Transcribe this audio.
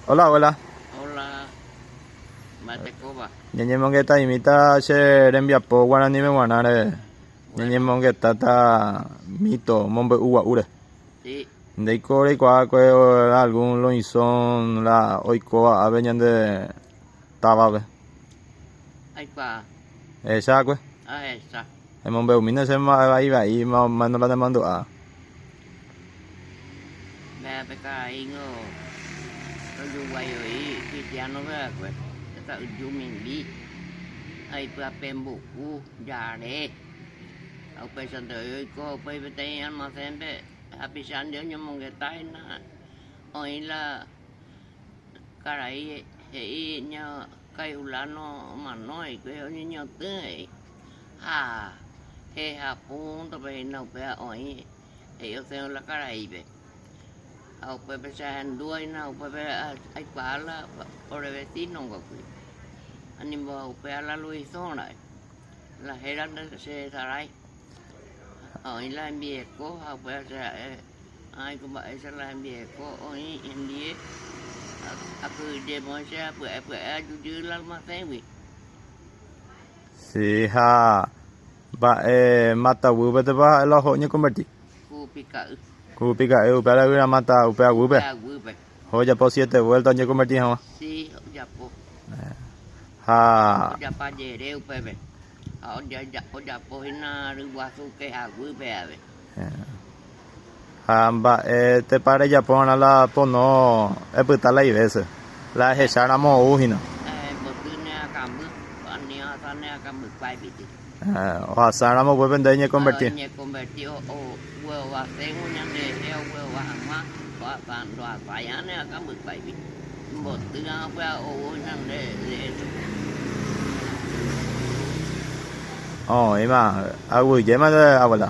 Hola, abuela. Hola, mba'etekóva. Ñañemongeta'imíta che rembiapo guaraníme g̃uarãre. Bueno, Ñañemongetáta mito mombe'ugua'úre. sí, Ndéiko reikuaákue algún loisón la oikóva ápe ñande távape. aikuaa, Ehechákue. ahecha. Emombe'umína che mba'e vai vai más o menos la nemandu'a. Mba'e pe karaíngo rojoguái voi cristiano-pe va'ekue, hesa'yju mimbi ha ipy'ape mbuku jare. Ha upéichante voi oiko upéi peteĩ almacén-pe hapicha ndive oñomongeta hína oĩ la karai he'i ña ka'i fulano omano he'ikue oñeñotỹ he'i. Ha heha púntope hína upéva oĩ he'i osẽvo la karaípe. Ha upépe che ahendúva hína upépe aikuaa la ore vecino kuri. Ha nimbo upéva la Luisón ra'e. La héra nde che hesarái. Ha oĩ la hembieko ha upéva che ha'e ãiko mba'éicha la hembieko oĩ hendie akyhyje voi che ha pya'e pya'e ajujy la almacén-gui. Sí, ha mba'e máta guýpetepa ha'e la oho oñekonverti? Ku pika'y. Ku pika'y upe ára yvyra máta upe aguýpe. Upe aguýpe. Oho ojapo siete vuelta oñekonverti hag̃ua. Sí, ojapo. Ha. Ojapa jere upépe. Ha ojapo hína ryguasu keha guýpe ave. Ha mba'e tepa rejapo va'erã la pono epyta la ivése, la ehecha ramo ou hína. Emboty ne akamby, ani ohasa ne akambykuái piti. Ohasa ramo upépe nde eñekonverti. Eñekonverti ogueovaséngo ñanderehe ogueova hag̃ua, ohasa ndohasaiha ne akambykuái piti. Emboty hag̃ua upéva ou hína nde derécho. Oĩma, aguyjéma nde abuela.